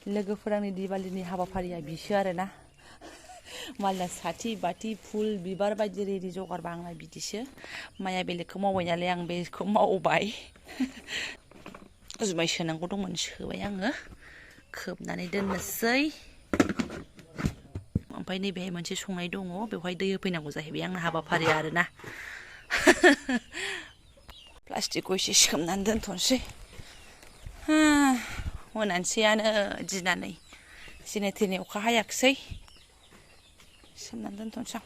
लोगोफोरनि दिवालीनि हाबाफारिया बिसो आरोना मालाय साथि बाथि फुल बिबार बायदि रेडि जगार बांनाय बिदिसो माया बेलेगखौ मावबाय नालाय आं बेखौ मावबाय जुमाय सोनांगौ दंमोन सोबाय आङो खोबनानै दोननोसै ओमफ्राय नैबेहाय मोनसे संनाय दङ बेवहाय दै होफैनांगौ जाहैबाय आंना हाबाफारिया आरोना प्लास्टिकखौ एसे सोमनानै दोनथ'नोसै मोनानोसैयानो दिनानै जेने थेने अखा हायाखिसै सोमनानै दोनथ'नोसै आं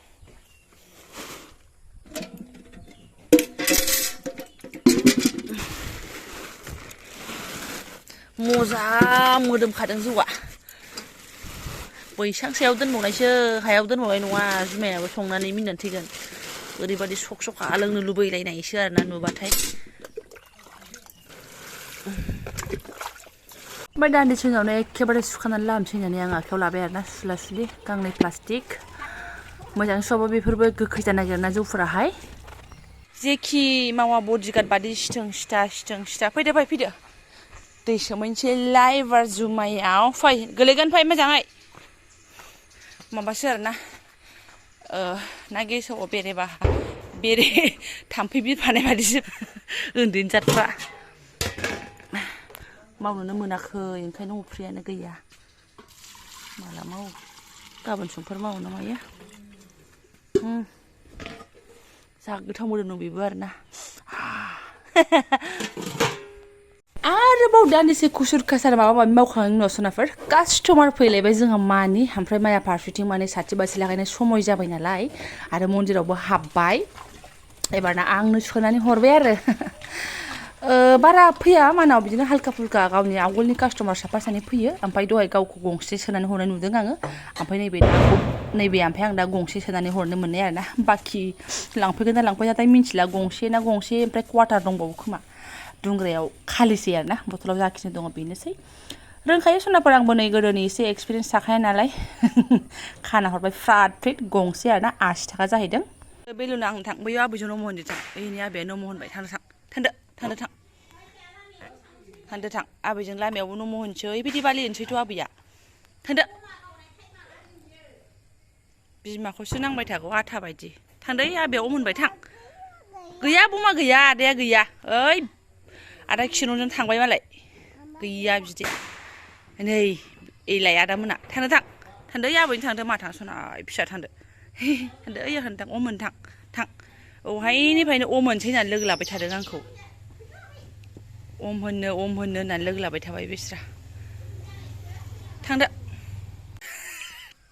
मजा मोदोमखादों जौआ बैसां सायाव दोनबावनायसो हायाव दोनबावनाय नङा जुमायाबो संनानै मिनिनानै थैगोन ओरैबादि सक सक लोंनो लुबैलायनायसो आरोना नुबाथाय ओमफ्राय दान्दिसे उनावनो एखेबारे सुखानानै लामसै होननानै आं आखायाव लाबाय आरोना सुला सुलि गांनै प्लास्टिक मोजां सुवाबा बेफोरबो गोखै जानो नागिरोना जौफोराहाय जेखि मावा बडिगार्ड बादि सिथों सिथा फैदो दै सोमहैनोसैलाय एबार जुमायाव फै गोलैगोन फै मोजाङै माबासो आरोना ना गेसाव बेरे थाम्फै बिरफानाय बादिसो उन्दैनि जातफ्रा मावनोनो मोनाखै ओंखायनो अफ्रियानो गैया माला मावो गाबोन समफोर मावो ना मायो जा गोथाव मोदोमदों बेबो आरोना आरोबाव दान्दिसे खुसुर खासार माबा माबि मावखांनायनि उनाव सोनाफोर कास्टमार फैलायबाय जोंहा मानि ओमफ्राय माया फारसेथिं माने साथि बाथि लागायनाय समय जाबाय नालाय आरो मन्दिरावबो हाबबाय एबारना आंनो सोनानै हरबाय आरो बारा फैया मानाव बिदिनो हाल्का फुल्का गावनि आवगोलनि कास्टमार साफा सानै फैयो ओमफ्राय दहाय गावखौ गंसे सोनानै हरनाय नुदों आङो ओमफ्राय ओमफ्राय आं दा गंसे सोनानै हरनो मोननाय आरोना बाखि लांफैगोन ना लांफैया नाथाय मिन्थिला गंसे ओमफ्राय क्वार्टार दंबावो खोमा दुंग्रायाव खालिसै आरोना बथलाव जाखिनि दङ बेनोसै रोंखायो सनाफोर आंबो नै गोदोनि एसे एक्सपिरियेन्स थाखाया नालाय खाना हरबाय फ्रात फ्रिट गंसे आरोना 80 थाखा जाहैदों बेलुना आं थां बैयाव आबैजों नम' होनदो थां बैनि आबैया नम' होनबाय थांदो थां आबैजों लामायावबो नम' होनसै बिदि बालि होनसैथ' आबैया थांदो बिमाखौसो नांबाय थागौ आथा बायदि थांदै आबैयाव होनबाय थां गैया बमा गैया आदाया गैया ओइ आदा खिन'जों थांबाय मालाय गैया बिदि नै एलाय आदा मोना थांदो आबैनो थांदो मा थांसनाय फिसा थांदो ओइ होनथां होन थां औहायनिफ्रायनो होनसै होननानै लोगो लाबाय थादों आंखौ होननो होननानै लोगो लाबाय थाबाय बिस्रा थांदो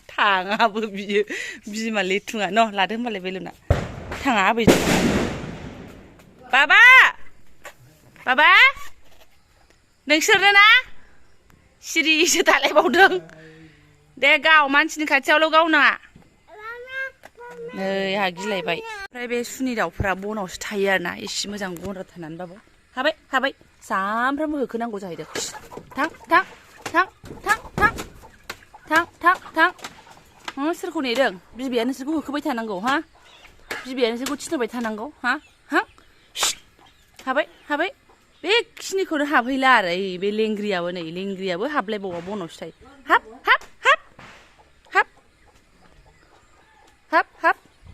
थाङाबो बियो बिमा लेथुङा न' लादो होनबालाय बेलुना थाङा आबैजों बाबा नोंसोरनो ना सिरिसो थालायबावदों दे गाव मानसिनि खाथियावल' गावनाङा नै आंहा गिलायबाय ओमफ्राय बे सुनि दाउफ्रा बनावसो थायो आरोना एसे मोजां गन्द्रा थानानैबाबो हाबाय सामफ्रामबो होखोनांगौ जाहैदों थां सोरखौ नेदों बिबैया नोंसोरखौ होखोबाय थानांगौ हा बिबैया नोंसोरखौ थिनबाय थानांगौ हा हाबाय बेखिनिखौनो हाबहैला आरो बे लेंग्रियाबो हाबलायबावा बनावसो थायो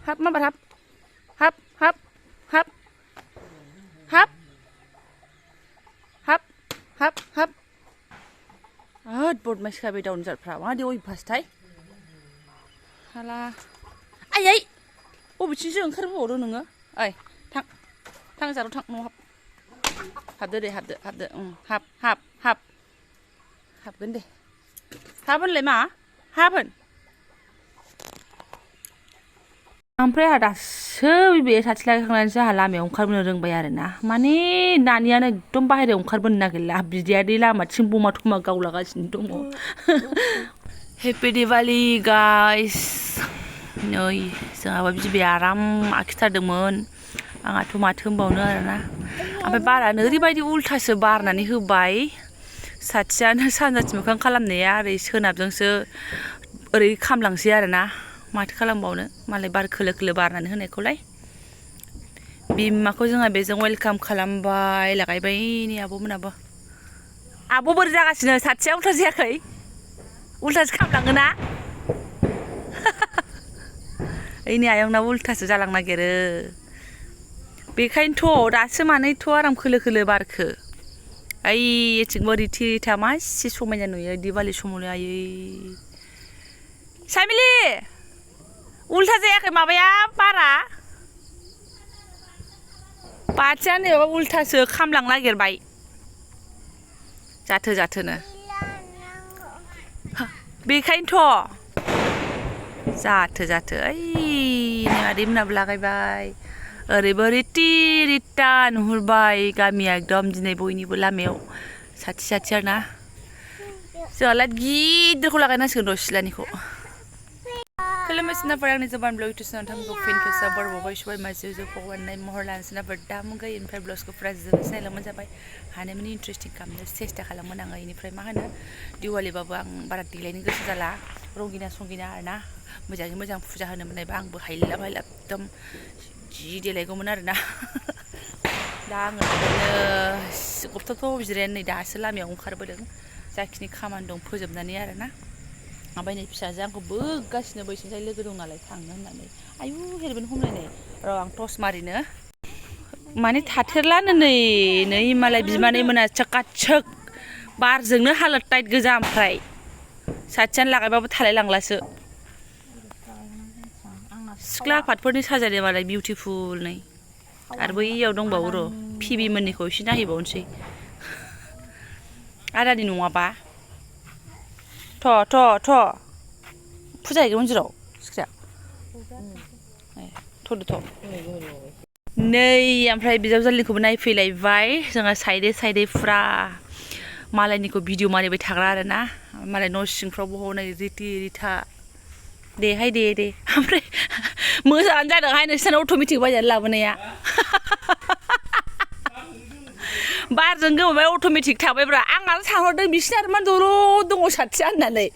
हाब माबार हाब बदमाइसखा बे दाउनि जातफ्रा मादि अयभासथाय हाला आयै बबेथिंसो ओंखारबोबावदों नोङो ओइ थां जाराव थां न'आव हाबदो दे हाबदो हाबगोन दे हाबोनलाय मा हाबोन ओमफ्राय आहा दासो बे साथि लागायखांनानैसो आहा लामायाव ओंखारबोनो रोंबाय आरोना माने दानियानो एकदम बाहेरायाव ओंखारबोनो नागिरला बिदियादि लामाथिं बमा थमा गावलागासिनो दङ हेपि दिवाली गाइस नै जोंहाबो बिबैया आराम आखिथारदोंमोन आंहाथ' माथो होनबावनो आरोना ओमफ्राय बारानो ओरैबायदि उल्थासो बारनानै होबाय साथियानो सानजाथिं मोखां खालामनाया ओरै सोनाबजोंसो ओरै खामलांसै आरोना माथो खालामबावनो मालाय बार खोलो खोलो बारनानै होनायखौलाय बिमाखौ जोंहा बेजों वेलकाम खालामबाय लागायबाय नै आब'मोनाबो आब' बोरै जागासिनो साथिया उल्था जायाखै उल्थासो खालामलाङो ना ओइनि आयंना उल्थासो जालांनो नागिरो बेखायनोथ' दासो मानो एथ' आराम खोलो खोलो बारखो ओइथिंबो रिथि रिथा मासि समायना नुयो दिवालि समावनो आयै सामिलि उल्था जायाखै माबाया बारा बाथिया नैबा उल्थासो खामलांनो नागिरबाय जाथोनो बेखायनोथ' जाथो ओइ मादै मोनाबो लागायबाय ओरैबो रिथि रिथा नुहुरबाय गामिया एकदम दिनै बयनिबो लामायाव साथि आरो ना जोंहा लाइट गिदिरखौ लागायनांसिगोन र' सिलानिखौ खुलुमबाय सिनाफोर आंनि जबान ब्लग इउटुब नोंथांमोनखौ फिन खेबसेयाव बरबावबाय सबाय मासे जौखौहाय महर लानो सिनाफोर दा मुगाय इनिफ्राय ब्लाउसखौ फुरा जोबनो सिनायलांबाय जाबाय हानायमानि इन्टारेस्टिं खालामनो सेस्था खालामगोन आङो इनिफ्राय मा होनो दिवालिबाबो आं बारा देलायनो गोसो जाला रंगिना संगिना आरोना मोजाङै मोजां फुजा होनो मोननायबा आंबो हायलाब एकदम जि देलायगौमोन आरोना दा आङो बिदिनो गबथाबथ' जिरायनानै नै दासो लामायाव ओंखारबोदों जाखिनि खामानि दं फोजोबनानै आरोना ओमफ्राय नै फिसाजो आंखौ बोगासिनो बैसिनिफ्राय लोगो दं नालाय थांनो होननानै आयु हेरमेन हमलायनाय र' आं टर्स मारिनो माने थाथेरलानो नै मालाय बिमानै मोना चकाचक बारजोंनो हालोद टाइट गोजा ओमफ्राय साथियानो लागायबाबो थालाय लांलासो सिख्ला आफादफोरनि साजायनाय मालाय बिउटिफुल नै आरो बैयाव दंबावो र' पिबि मोननिखौ एसे नायहैबावनोसै आदानि नङाबा थ' फुजा हैगोन मन्दिराव सिख्रा थ'दो नै ओमफ्राय बिजावजालिनिखौबो नायफैलायबाय जोंहा साइडे फुरा मालायनिखौ भिडिअ मारिबाय थाग्रा आरोना मालाय न' सिंफ्रावबो हनै रिथि रिथा देहाय दे ओमफ्राय मोजाङानो जादोंहाय नोंसोरना अट'मेटिक बायनानै लाबोनाया बारजों गोमोबाय अट'मेटिक थाबायब्रा आं आरो सानहरदों बिसिना आरो मा दलद दङ साथिया होननानै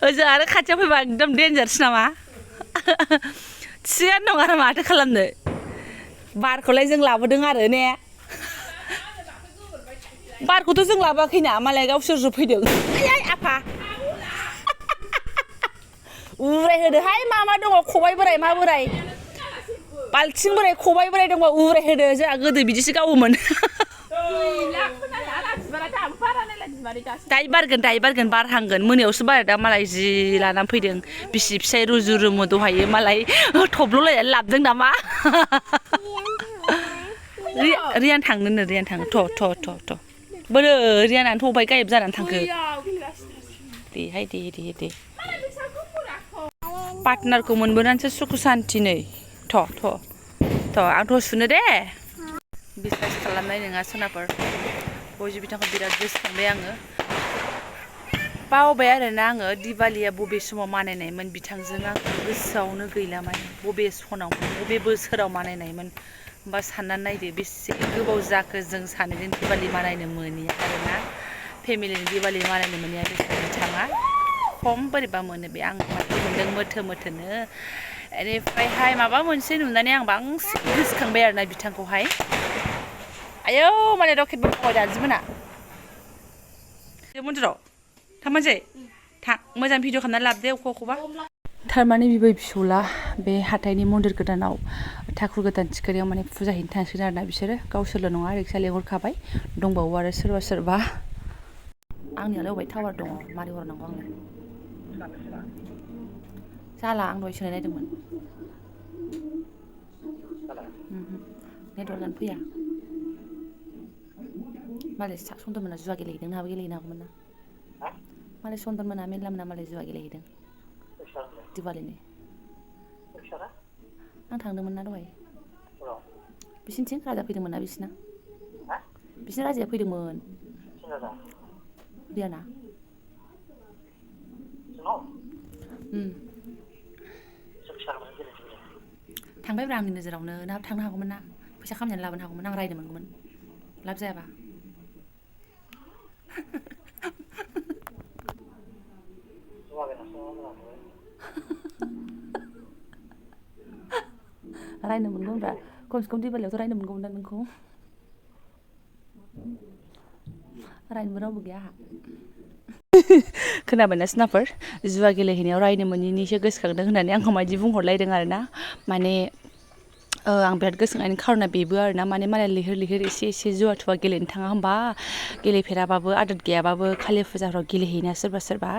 ओजों आरो खाथियाव फैबा एकदम देन्जारसो नामा थिगानो दं आरो माथो खालामनो बारखौलाय जों लाबोदों आरो ने बारखौथ' जों लाबोआखैना मालाय गावसोरसो फैदों आइ आफा उराय होदोहाय मा दङ खबाइ बोराय मा बोराय बाल्थिं बोराय खबाइ बोराय दंबा उराय होदो जोंहा गोदो बिदिसो गावोमोन दायो बारगोन बारहांगोन मोनायावसो बारो दा मालाय जि लानानै फैदों बिसि फिसाय रुजु रुमु दहायो मालाय थब्ल'लायनानै लाबोदों नामा रियान थांनो थ' बोरो रियानाथ' अबाय गायब जानानै थांखो देहाय दे पार्टनारखौ मोनबोनानैसो सुखु सान्थि नै थ' आंथ' सुनो दे बिजनेस खालामनाय नङा सनाफोर बयजों बिथांखौ बिराद गोसोखांबाय आङो बावबाय आरोना आङो दिवालिया बबे समाव मानायनायमोन बिथांजों आं गोसोआवनो गैला माने बबे सनाव बबे बोसोराव मानायनायमोन होमबा साननानै नायदो बेसे गोबाव जाखो जों सानैजों दिवालि मानायनो मोनिया आरोना फेमिलिनि दिवालि मानायनो मोनिया बिथाङा खम बोरैबा मोनो बे आं मोनदों मोथोनो बेनिफ्रायहाय माबा मोनसे नुनानै आं बांसिन गोसोखांबाय आरोना बिथांखौहाय आयौ माने रकेट बावबाय दानजिमोना मन्दिराव थांमारसै थां मोजां भिडिअ खालामनानै लाबोदे अखौबा थारमाने बिबै फिसौला बे हाथाइनि मन्दिर गोदानाव ठाकुर गोदान थिखोनायाव माने फुजा हैनो थांसिगोन आरोना बिसोरो गावसोरल' नङा रिक्सा लेंहरखाबाय दंबावो आरो सोरबा आंनियालाय अबाय टावार दङ मारै हरनांगौ आंनो जाला आं दहाय सोनाय नायदोंमोन नेटवार्कआनो फैया मालाय सन्दन जुवा गेलेहैदों नोंहाबो गेलेहैनो हागौमोन ना मालाय सन्दन मोना मेरला मोना मालाय जुवा गेलेहैदों दिवालिनि आं थांदोंमोन ना दहाय बिसिनिथिं राजा फैदोंमोन ना बिसिना राजाया फैदोंमोन रियाना थांबायब्रा आंनि नोजोरावनो नोंहाबो थांनो हागौमोन ना फैसा खामायनानै लाबोनो हागौमोन आं रायनो मोनगौमोन लाब जायाबा रायनो मोनगौमोनब्रा खमसे खम दिवालियावथ' रायनो मोनगौमोन ना नोंखौ रायनोबो रावबो गैया आंहा खोनाबायना सोनाफोर जुवा गेलेहैनायाव रायनो मोनिनिसो गोसोखांदों होननानै आंखौ मायदि बुंहरलायदों आरोना माने आं बिराद गोसोखांनायनि खारना बेबो आरोना माने मालाय लैहोर लैहोर एसे जुवा थुवा गेलेनो थाङा होमबा गेलेफेराबाबो आदत गैयाबाबो खालि फुजाफ्राव गेलेहैना सोरबा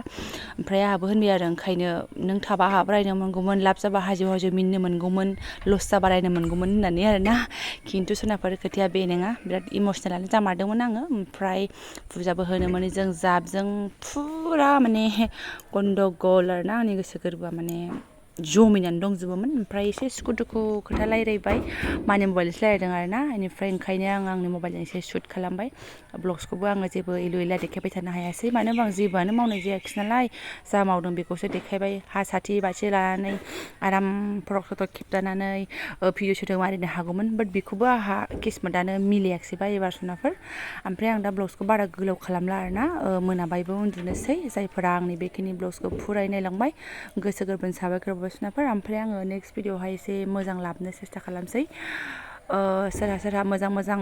ओमफ्राय आंहाबो होनबाय आरो ओंखायनो नों थाबा आंहाबो रायनो मोनगौमोन लाब जाबा हाजो मिनिनो मोनगौमोन लस जाबा रायनो मोनगौमोन होननानै आरोना खिन्थु सोनाफोर खोथाया बे नङा बिराद इमसनेलानो जामारदोंमोन आङो ओमफ्राय फुजाबो होनो मोनो जों जाबजों फुरा माने गन्दगल आरोना आंनि गोसो गोरबोआ माने जमिनानै दंजोबोमोन ओमफ्राय एसे सुखु दुखु खोथा रायलायबाय मानि मबाइलजोंसो रायलायदों आरोना बेनिफ्राय ओंखायनो आं आंनि मबाइलजों एसे शुट खालामबाय ब्लग्सखौबो आङो जेबो इलु इला देखायबाय थानो हायासै मानो होनबा आं जेबोआनो मावनाय जायाखिसै नालाय जा मावदों बेखौसो देखायबाय साथि बाथि लानानै आराम फटक सटक खेबजानानै भिडिअ सुटिं मारिनो हागौमोन बाट बेखौबो आंहा किस्मतआनो मिलायाखिसैबा एबार सोनाफोर ओमफ्राय आं दा ब्लग्सखौ बारा गोलाव खालामला आरोना मोनाबायबो उन्दुनोसै जायफोरा आंनि बेखिनि ब्लग्सखौ फुरायै नायलांबाय गोसो गोरबोनि साबायखर बावबाय ओमफ्राय आङो नेक्स्ट भिडिअआवहाय एसे मोजां लाबोनो सेस्था खालामसै सोरहा मोजां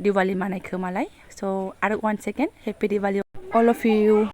दिवालि मानायखो मालाय स' आरो one second happy Diwali all of U